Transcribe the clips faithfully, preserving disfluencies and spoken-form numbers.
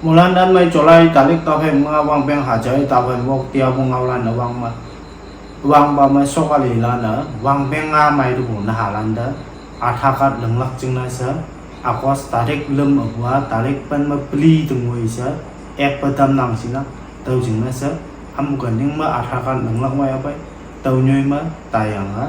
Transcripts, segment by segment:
Mulan dan mai July tarik taphai ma wangpeng hajar taphai wok tia bu ngaolan wang ma. Wang ba ma sokali lan wangpeng nga mai du bu nahalan da. Aadhaar card lenglak jingna sa. August tarik lem abua tarik pen ma peli tengui sa. Ek pa tam nang sina. Tau jingna sa. Am kan ning ma Aadhaar card lenglak wai apai. Tau nyoi ma tayang a.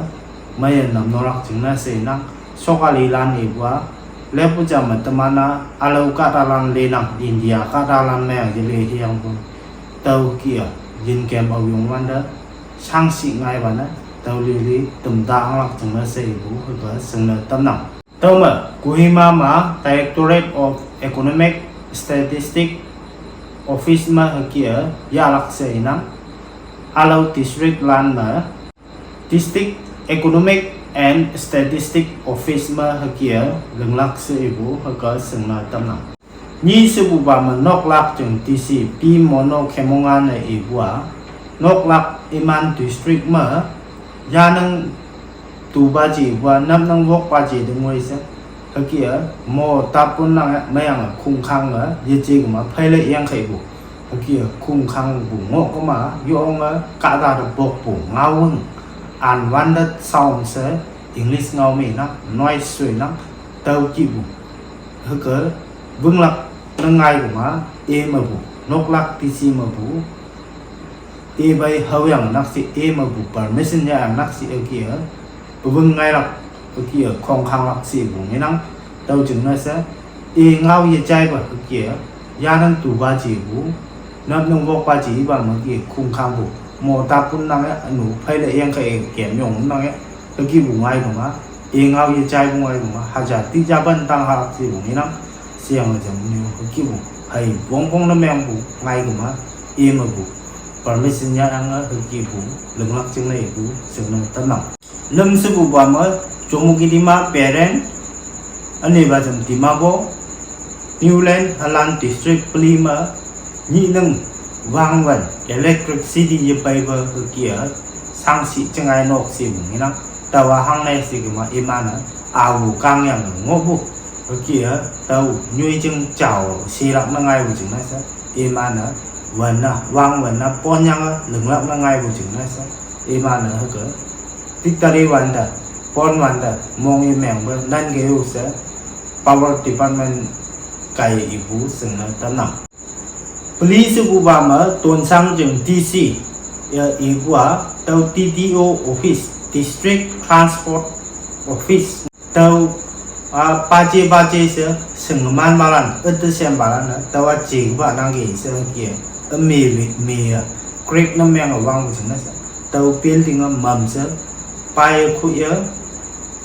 Mayan nam norak jingna sa inang. Sokali lan ibua. Lepu jam ma temana alau katalan lenang India katalan mayang jele hiang pun. Tau kia. Yin kem au yung wanda. Sangsi ngai bana. Tau lili temda anglak jingna sa ibu. Heba sengna tamnang. Tau ma, Kohima ma Directorate of Economic Statistic Office ma hakia yalak sa inang. Alau district lan ma District Economic and Statistic Office ma hakia lenglak sa ibu haka sengna tamnang. Nyi sebu ba ma noklak jeng T C P mono kemongan na ibua. Noklak iman district ma yanang tu baji ibua nam nang wok baji dengwai sa. Hakia mo tapun nang mayang kungkang a yeji guma paile yang kai bu. Hakia kungkang bu ngok guma yong a kada da bok bu ngawang. Unwanted sound sa English ngau me na noise sui nang tau ki bu. Haka bunglak nangai guma e ma bu. Noklak T C ma bu. E bai hau yang naksi e ma bu permission ya yang naksi e kia. Pabung ngai lak e kia kongkang lak si bu nginang. Tau jingna sa e ngau ye jai ba e kia. Yanang tu baji bu. Nap nung wok baji ba ma kia kungkang bu. Mo tapun nang ya anu paile yang kai e kia nyong nang ya. Haki bu ngai guma. E ngau ye jai bu ngai guma. Haja ti jaban tang halak si bu nginang. Siang jam niu haki bu. Hai bong bong na meng bu ngai guma. E ma bu. Permission ya ang haki bu. Lenglak jingna ibu. Sengna tamnang. Lem sebu ba ma. Chomukiti ma parent. Ane ba jam Dimapur. Newland Halan District peli ma. Nyi neng. Wang wan. Electricity ye pai ba hakia. Sangsi chengai nok si bu nginang. Tawa hang nai si guma imana. Awu kang yang ngobu. Hakia. Tau nyui jeng chao. Silak nangai bu jingna sa. Imana. Wana. Wang wana. Pon yang lenglak nangai bu jingna sa. Imana haka. Tiktari wanda. Pon wanda. Mong imeng ba. Nan ge yu sa. Power Department kai ibu sengna tamnang. Police bu ba ma tonsang jeng D C ya ibu a tau D T O office, District Transport Office. Tau a paje paje se sengman balan, ete sem balan na tau a jing ba nang ge se kia. A me me me ya. Creek na meng a wang bu sengna se. Tau building a mam se. Pai khu ya.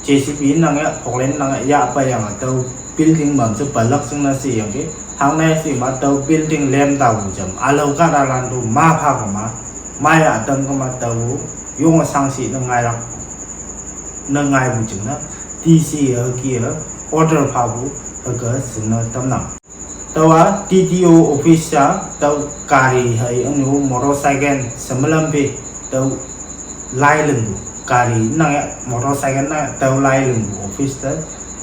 J C B nang ya, Portland nang ya, ya pa yang tau building bam se balak sing na si yang ke. Hang na si ma tau building lem tau jam. Alau ka da lan tu ma pha ka ma. Ma ya tam ka ma tau. Yung a sang si na ngai lak. Na ngai bu jing na. D C ya ki ya. Order pha bu. Ha ka sing na tam nang. Tawa D T O office a tau gari hai anu motorcycle semalam be tau lai lengbu gari nang ya motorcycle na tau lai lengbu office ta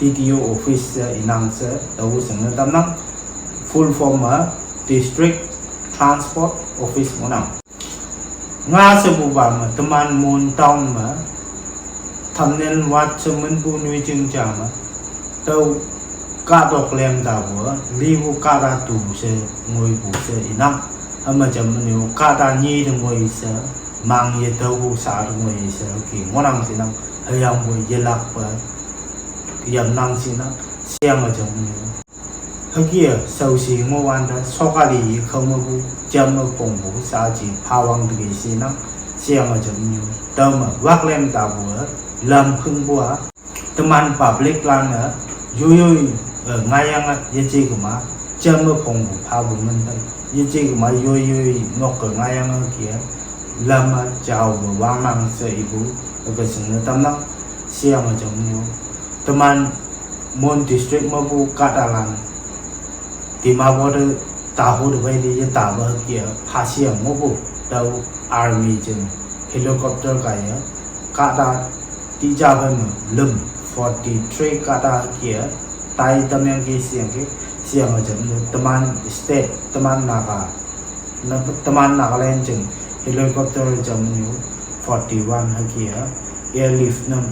D T O office a inang se tau sengna tamnang full form a District Transport Office monang. Nga sebu ba ma teman mon town ma thumbnail wat se menbu nui jing ja ma tau ka dok lem da bu li bu ka da tu se ngoi bu se inang ama jam menu ka da ni de ngoi se mang ye tau bu sa de ngoi se ki monang sinang hayang bu ye lak ba yam nang sinang siang ma jam menu. Hakia sausi ngo wanda sokali yi khau mabu jam ma pong bu sa ji pawang degi sinang siang ma jam nyu. Tau ma wak lem ta bu lam phung bu a teman public lan a yoyoi ngayang a yeje kuma jam ma pong bu pa bu ngan pai yeje kuma yoyoi nok ka ngayang a kia lam a jao bu wang nang se ibu ka sing na tam nang siang ma jam nyu. Teman Mon district mabu katalan Dimapur de tahu de bai de ye ta ba kia phasi ang mabu tau army jeng helicopter ka ya kata ti ja ba ma lum forty three kata kia tai tam yang ki siang ki Siang a jam nu teman state, teman Naga, na teman Nagaland jing helicopter jam nu forty one hagi a airlift na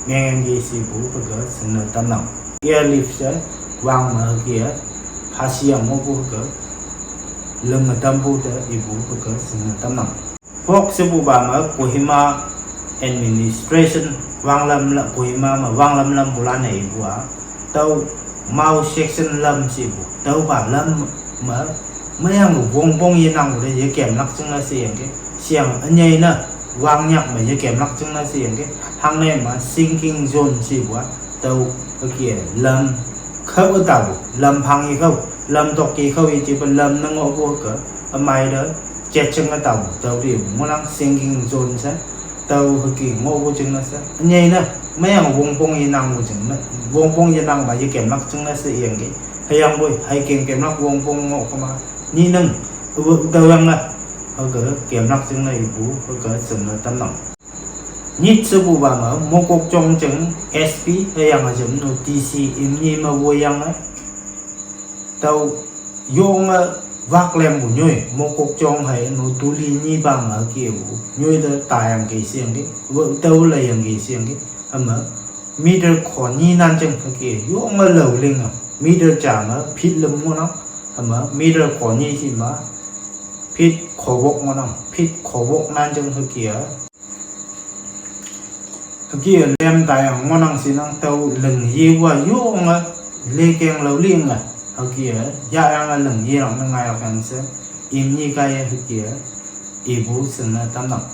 meng gi si bu hagi sing na tam nang. Airlift se wang ma hagi a phasi yang mo bu hagi leng a tam bu de i bu hagi sing na tam nang. Pok se bu ba ma Kohima administration wanglam la Kohima ma wanglam lam bu la ne i bu a. Tau Mao section lam si bu. Tau ba lam ma ma yang wong bong ye nang bu de ye kem lak ching na si yang ke. Siang a nyai na wang nyak ma ye kem lak ching na si yang ke. Hang ne ma sinking zone si bu a. Tau hagi lam khau ta bu. Lam phang i khau. Lam tok i khau i chi pa lam na ngo bu ka. Amai da chet chang a tau, tau ri mo lang sinking zone sa, tau hagi ngo bu ching na sa. Nyai na, ma yang wong pong i nang bu ching na, wong pong i nang ba ye kem lak ching na sa yang ke. Hayang bu, hai kem kem lak wong pong ngo kama. Ni nang, bu tau yang na, hagi kem lak ching na i bu, hagi sing na tam nang. Nyit se bu ba ma, Mokokchung jing S P, hayang a jam nu D C im ni ma bu yang na. Tau yong a wak lem bu nyoi, Mokokchung hai nu tuli ni ba ma ki bu nyoi da ta yang ke siang ke, bu tau la yang ke siang ke, ama meter kho ni nan jing ke, yong a lau ling a, meter jam a phit lem mo nang, ama meter kho ni si ma phit kho wok mo nang, phit kho wok nan jing ke a. Hagi a lem ta yang mo nang si nang tau leng ye wa yong a le keng lau ling a. Hagi a ya yang a leng ye lang na ngai lak yang se. Im ni ka ye hagi a i bu sing na tam nang.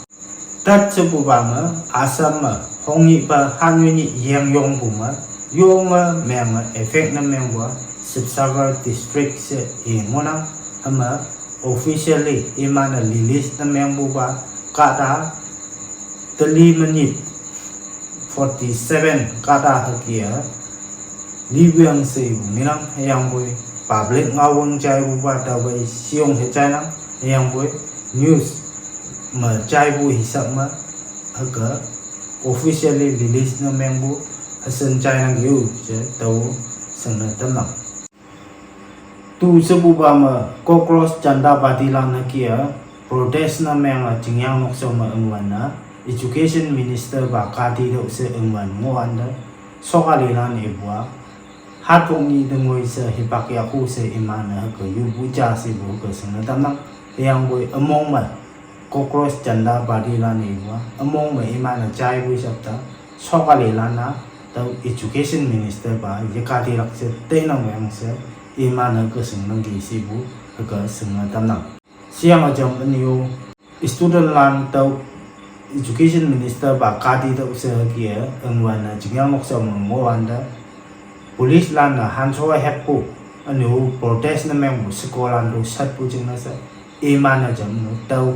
Tat se bu ba ma Assam ma hong ni pa han ni ni yang yong bu ma yong a meng a effect na meng bu a Sibsagar district se i mo nang ama officially i ma na release na meng bu ba ka ta tali minute forty seven ka ta hagi a li wiang se bu mi nang hayang bu public nga wang jai bu ba ta bai siong he jai nang hayang bu news ma jai bu hisap ma hagi officially release na meng bu hasan jai nang yu je tau sing na tam nang. Tu se bu ba ma Cockroach Janta Party lan hagi a protest na meng a jing yang nok so ma eng wan na Education Minister ba ka ti do se eng wan ngo an da. Sokali lan i bu a hat pong ni de ngoi se hipak ya ku se i ma na hagi yu bu ja se bu hagi sing na tam nang. Yang bu among ma Cockroach Janta Party lan i bu a among ma i ma na jai bu sap ta. Sokali lan na tau Education Minister ba ye ka ti lak se te nang weng se i ma na hagi sing nang ki si bu hagi sing na tam nang. Siang a jam a ni u student lan tau Education Minister ba ka ti tau se hagi a eng wan na jing yang nok so ma ngo an da. Police lan na han so a hep bu a ni u protest na meng bu se ko lan du sat bu jing na se. I ma na jam nu tau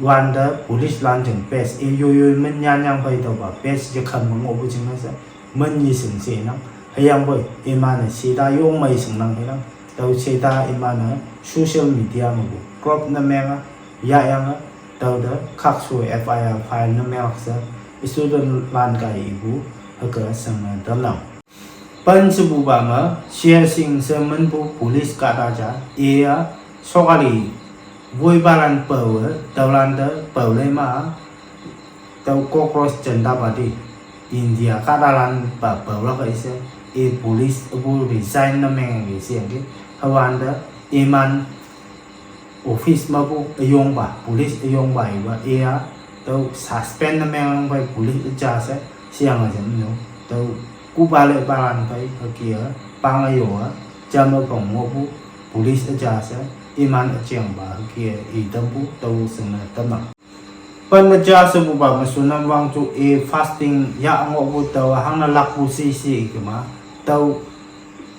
wan da police lan jing pes i yo yo men nyan yang bai tau ba pes je kham ma ngo bu jing na se. Men ni sing se nang. Hayang bu i ma na si ta yong mai sing nang he nang. Tau se ta i ma na social media ma bu crop na meng a ya yang a tau da khak su F I R file na meng lak se. Student lan ka i bu hagi sing na tam nang. Pan se bu ba ma Share Singh se men bu police ka ta ja e a sokali voi ba lan pau a tau lan da pau le ma tau Cockroach Janta Party India ka ta lan ba pau la ka i se e police bu resign na meng ngi siang ke hawan da e man office ma bu ayong ba police ayong ba i ba e a tau suspend na meng bai police a ja se siang a jam nu tau ku ba le ba lan bai hagi a pang a yo a jam a pang mo bu police a ja se i man a chiang ba hagi a i tam bu tau sing na tam nang. Pan ma ja se bu ba ma Sonam Wangchuk e fasting ya ngo bu tau hang na lak bu si si i ke ma tau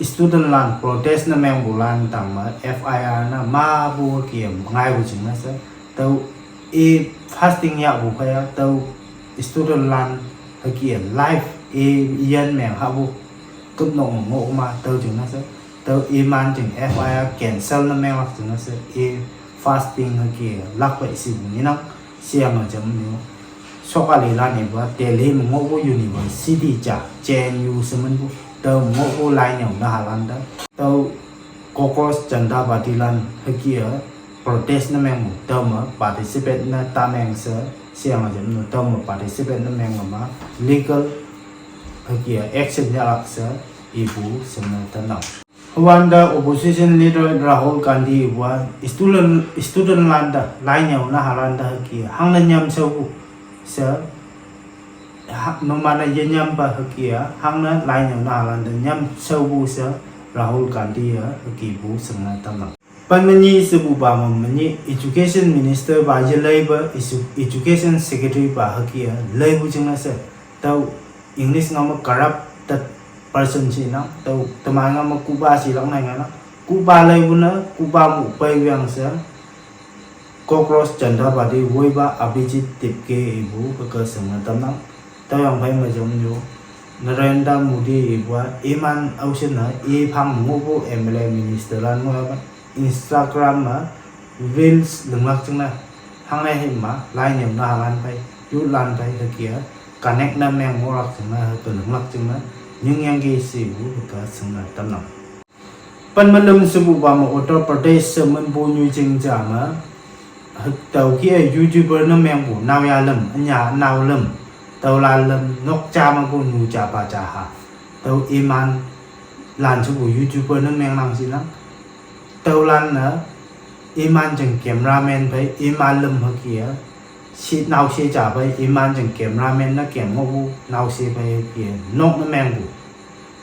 student lan protest na meng bu lan tang ma F I R na ma bu hagi a ngai bu jing na se tau e fasting ya bu ka ya tau student lan hagi a life e yan meng ha bu kup nok ngo ma tau jing na se tau i man jing F I R cancel na meng lak jing na se e fasting hagi a lak ba i si bu ni nang. Siang a jam ni u sokali lan i bu a Delhi ma ngo bu university ja J N U se men bu tau ma ngo bu lai nyau na ha lan da tau Congress Janata Party lan hüke-a protest ne mengpu tüome participate ne tameng she, sheyange jamno tüome participate ne mengkema legal hüke-a action yahlak she ipu shingne tamnang. Hüwante opposition leader Rahul Gandhi ipu-a student, student lante, lai nyüo nahalante hüke-a hangne nyamshaopu she, ha, numan-e yenyampa hüke-a hangne lai nyüo nahalante nyamshaopu she Rahul Gandhi-e hükepu shingne tamnang. Pen menyih shepupa me menyih education minister pa yeleipe edu-, education secretary pa hüke-a leipu jingne she, tüo English ngao me corrupted person shinang, tüo teman ngao me kuhpa shilak nai ngainang, kuhpa leipu ne kuhpa mu peiweang she Congress Janata Party woipa Abhijit Tipkey ipu hüke shingne tamnang. Tüoyang phei me jamnyu Narendra Modi ipu-a iman aoshinne iphang ngohpu M L A minister lan ngoipa Instagram me reels linglak jingne, hangne hima lai nyüo nahalan phei, youth lan phei hüke-a connect ne meng ngohlak jingne hüke linglak jingne nyingyangki shepu hüke shingne tamnang. Pen me lüm shepupa me Uttar Pradesh she minpu nyoijing ja me, hü-, tüo kih-e YouTuber ne mengpu naoya lüm, ünya nao lüm, tüolan lüm nok ja mepu nyu ja pa ja ha, tüo iman lan shepu YouTuber ne mengnang shinang, tüolan-e iman jing cameraman phei iman lüm hüke-a, shi naoshe ja phei iman jing cameraman ne kem ngohpu naoshe phei hüke-a nok ne mengpu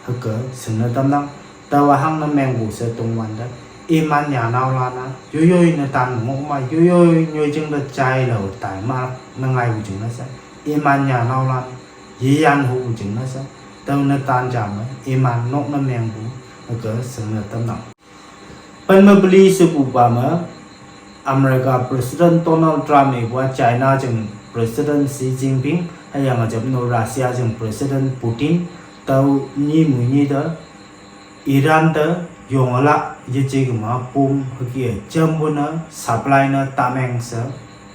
hüke shingne tamnang. Tüowa hangne mengpu she tongwante, iman nya naolan-a yoiyoi netan ngohma, yoiyoi nyoijing te jailao taima ne ngaipu jingne she, iman nya naolan yeyan hupu jingne she, tüo netan ja me iman nok ne mengpu hüke shingne tamnang. Pen me peli shepupa me, America President Donald Trump ipu-a China jing President Xi Jinping, hüyange jamno Russia jing President Putin, tüo nyi mui nyi te Iran te yonge la yeje kema pum hüke-a jampu ne supply ne tameng she,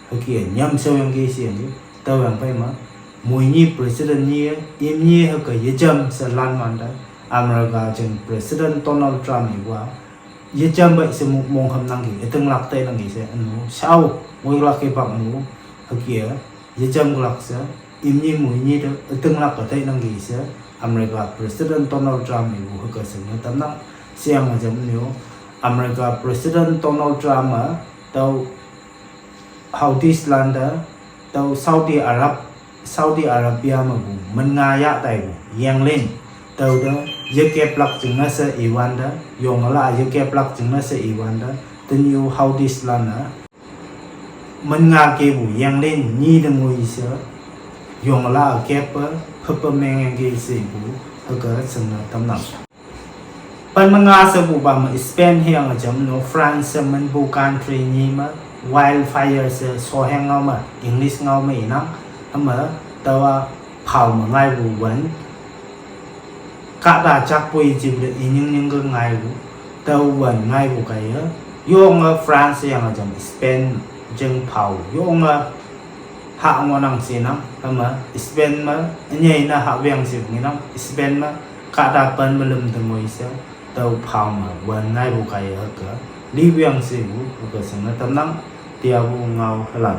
hüke-a nyamshaoyangki sheyangki, tüoyang phei me, mui nyi President nyi-e imnyi hüke yejam she lan wante, America jing President Donald Trump ipu-a yejam pei she mu mongham nangki, ütinglak tei nangki she ünu shao, ngoilak hipak mu, hüke-a yejam külak she, imnyi mui nyi te ütinglak-e tei nangki she, America President Donald Trump ipu hüke shingne tamnang. Sheyange jamnyu, America President Donald Trump-e tüo Houthis lante, tüo Saudi Arab, Saudi Arabia mepu minnga yah taipu yengling, tüote yekeplak jingne she iwante, yonge la yekeplak jingne she iwante, tenyih Houthis lan-e minnga kepu yengling nyi te ngoi she, yonge la keppe, pheppe mengyangki shepu hüke shingne tamnang. Pen me nga shepupa me Spain hüyange jamno France she minpu country nyi me wildfire she shoheng ngao me, English ngao me inang, hüme tüowa phao me ngaipu wün kahta jakpoi jipu te inying nyingke ngaipu, tüo wün ngaipu kaiye, yonge France hüyange jam Spain jing phao yonge hah ngohnang shenang, hüme Spain me ünyei ne hahweang shepu ngenang, Spain me kahta pen me lüm te ngoi she, tüo phao me wün ngaipu kaiye hüke liweang shepu hüke shingne tamnang, tiapu ngao hülan.